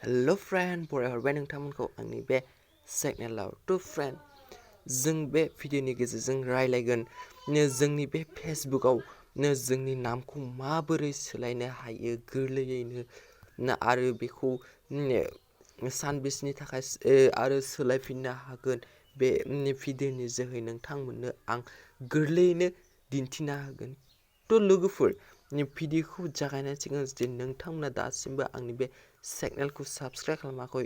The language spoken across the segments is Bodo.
हेलो फ्रेंड बरायहरबाय नोंथांमोनखौ आंनि बे चेनेलाव टु फ्रेंड जों बे भिडिअनि गेजेरजों रायलायगोन जोंनि बे फेसबुकआव जोंनि नामखौ माबोरै सोलायनो हायो गोरलैयैनो आरो बेखौ सानबेसेनि थाखाय आरो सोलायफिननो हागोन बे भिडिअनि जोहै नोंथांमोननो आं गोरलैयैनो दिन्थिना होगोन थ' लोगोफोर भिडिअखौ जागायनायनि सिगां जुदि नोंथांमोना दासिमबो आंनि बे चेनेलखौ साबस्क्राइब खालामाखै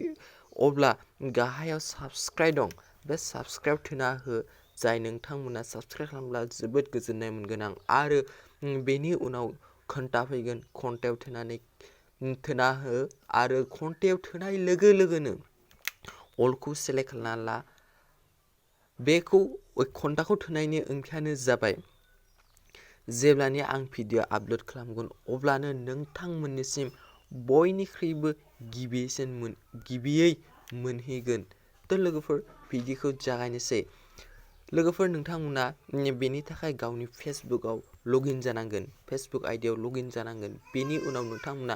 अब्ला गाहायाव साबस्क्राइब दं बे साबस्क्राइब थुना हो जाय नोंथांमोना साबस्क्राइब खालामब्ला जोबोद गोजोननाय मोनगोन आं आरो बेनि उनाव घन्टा फैगोन घन्टायाव थुना हो आरो घन्टायाव थुनाय लोगो लोगोनो अलखौ सेलेक्ट खालामना ला बेखौ घन्टाखौ थुनायनि ओंथियानो जाबाय जेब्लानि आं भिडिअ आपल'ड खालामगोन अब्लानो नोंथांमोननिसिम बयनिख्रुइबो गिबियै मोनहैगोन थ' लोगोफोर भिडिअखौ जागायनोसै लोगोफोर नोंथांमोना बेनि थाखाय गावनि फेसबुकआव लगइन जानांगोन फेसबुक आइडियाव लगइन जानांगोन बेनि उनाव नोंथांमोना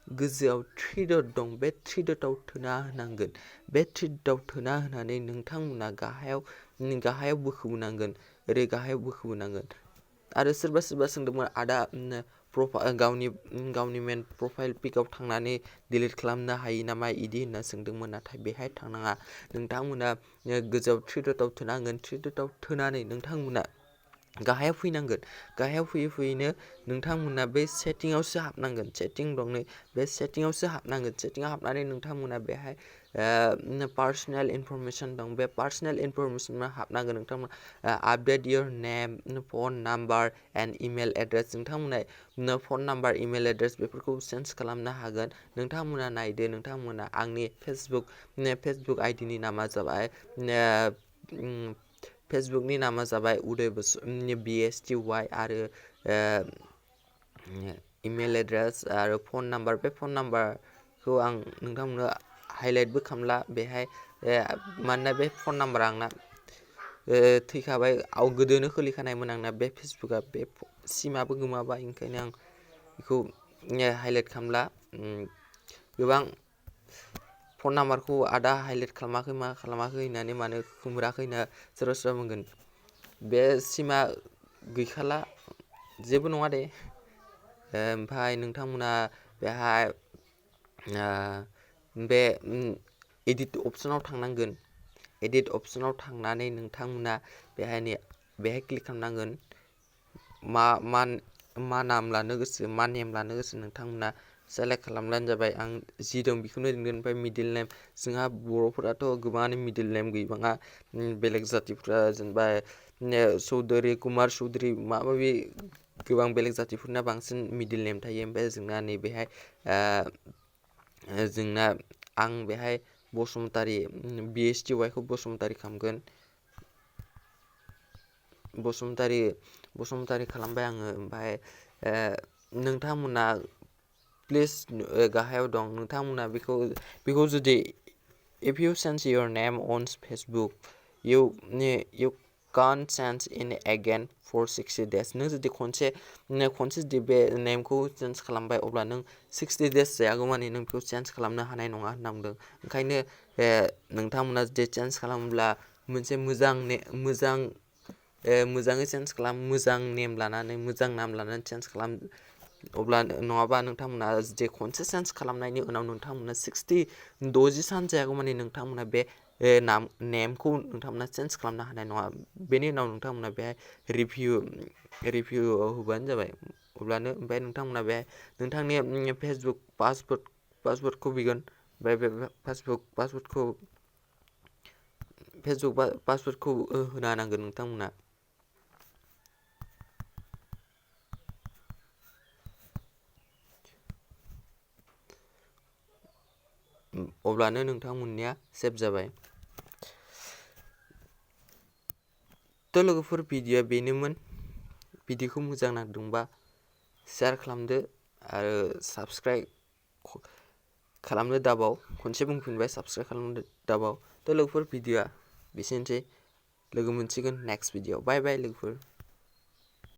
गोजौआव थ्रि डट दं बे थ्रि डटआव थुना होनांगोन बे थ्रि डटआव थुना होनानै नोंथांमोना गाहायाव बोखोबोनांगोन ओरै गाहायाव बोखोबोनांगोन आरो सोरबा सोंदोंमोन आदा गावनि मेन प्रफाइल पिकआव थांनानै डिलिट खालामनो हायो नामा इदि होनना सोंदोंमोन नाथाय बेहाय थांनाङा नोंथांमोना गोजौआव थ्रि डटआव थुनांगोन थ्रि डटआव थुनानै नोंथांमोना गाहायाव फैनांगोन गाहायाव फैयैनो नोंथांमोना बे सेटिंआवसो हाबनांगोन सेटिं दं नै बे सेटिंआवसो हाबनांगोन सेटिंआव हाबनानै नोंथांमोना बेहाय पार्सनेल इनफरमेसन दं बे पार्सनेल इनफरमेसनाव हाबनांगोन नोंथांमोना update your name phone number and email address नोंथांमोना फन नाम्बार इमेल एड्रेस बेफोरखौ चेन्ज खालामनो हागोन नोंथांमोना नायदो नोंथांमोना आंनि फेसबुक आइडिनि नामा जाबाय फेसबुकनि नामा जाबाय उदय BSTY आरो इमेल एड्रेस आरो फन नाम्बार बे फन नाम्बारखौ आं नोंथांमोननो हाइलाइटबो खालामला बेहाय मानोना बे फन नाम्बारा आंना थैखाबाय गोदोनो खुलिखानायमोन आंना बे फेसबुकआ बे सिमाबो गोमाबाय ओंखायनो आं बेखौ हाइलाइट खालामला गोबां फन नाम्बारखौ आदा हाइलाइट खालामाखै होननानै मानो खुमराखै होनना सोरबा बुंगोन बे सिमा गैखाला जेबो नङा दे ओमफ्राय नोंथांमोना बेहाय बे एडिट अपसनाव थांनांगोन एडिट अपसनाव थांनानै नोंथांमोना बेहाय क्लिक खालामनांगोन मा नाम लानो गोसो मा नेम लानो गोसो नोंथांमोना सेलेक्ट खालामब्लानो जाबाय आं जि दं बेखौनो लिरगोन ओमफ्राय मिडिल नेम जोंहा बर'फोराथ' गोबाङानो मिडिल नेम गैबाङा बेलेग जातिफोरा जेनेबा चौधुरि कुमार चौधुरि माबा माबि गोबां बेलेग जातिफोरना बांसिन मिडिल नेम थायो ओमफ्राय जोंना नैबेहाय आं बेहाय बसुमतारी BSTY खौ बसुमतारी खालामगोन बसुमतारी खालामबाय आङो ओमफ्राय नोंथांमोना प्लिज गाहायाव दं नोंथांमोना बेखौ जुदि if you change your name on Facebook you can't change in again for 60 days नों जुदि खनसे जुदि बे नेमखौ चेन्ज खालामबाय अब्ला नों 60 days जायागौमानि नों बेखौ चेन्ज खालामनो हानाय नङा होनना बुंदों ओंखायनो नोंथांमोना जुदि चेन्ज खालामोब्ला मोनसे मोजाङै चेन्ज खालाम मोजां नेम लानानै मोजां नाम लानानै चेन्ज खालाम अब्ला नङाबा नोंथांमोना जुदि खनसे चेन्ज खालामनायनि उनाव नोंथांमोना 60 सान जायागौमानि नोंथांमोना बे नेमखौ नोंथांमोना चेन्ज खालामनो हानाय नङा बेनि उनाव नोंथांमोना बेहाय रिभिउ होबानो जाबाय अब्लानो ओमफ्राय नोंथांमोना बेहाय नोंथांनि फेसबुक पासवर्डखौ बिगोन ओमफ्राय बे फेसबुक पासवर्डखौ होनो नांगोन नोंथांमोना अब्लानो नोंथांमोननिया सेभ जाबाय थ' लोगोफोर भिडिअआ बेनोमोन भिडिअखौ मोजां नांदोंबा शेयार खालामदो आरो साबस्क्राइब खालामनो दाबाव खनसे बुंफिनबाय साबस्क्राइब खालामनो दाबाव थ' लोगोफोर भिडिअआ बेसेनोसै लोगो मोनसिगोन नेक्स्ट भिडिअ बाय बाय लोगोफोर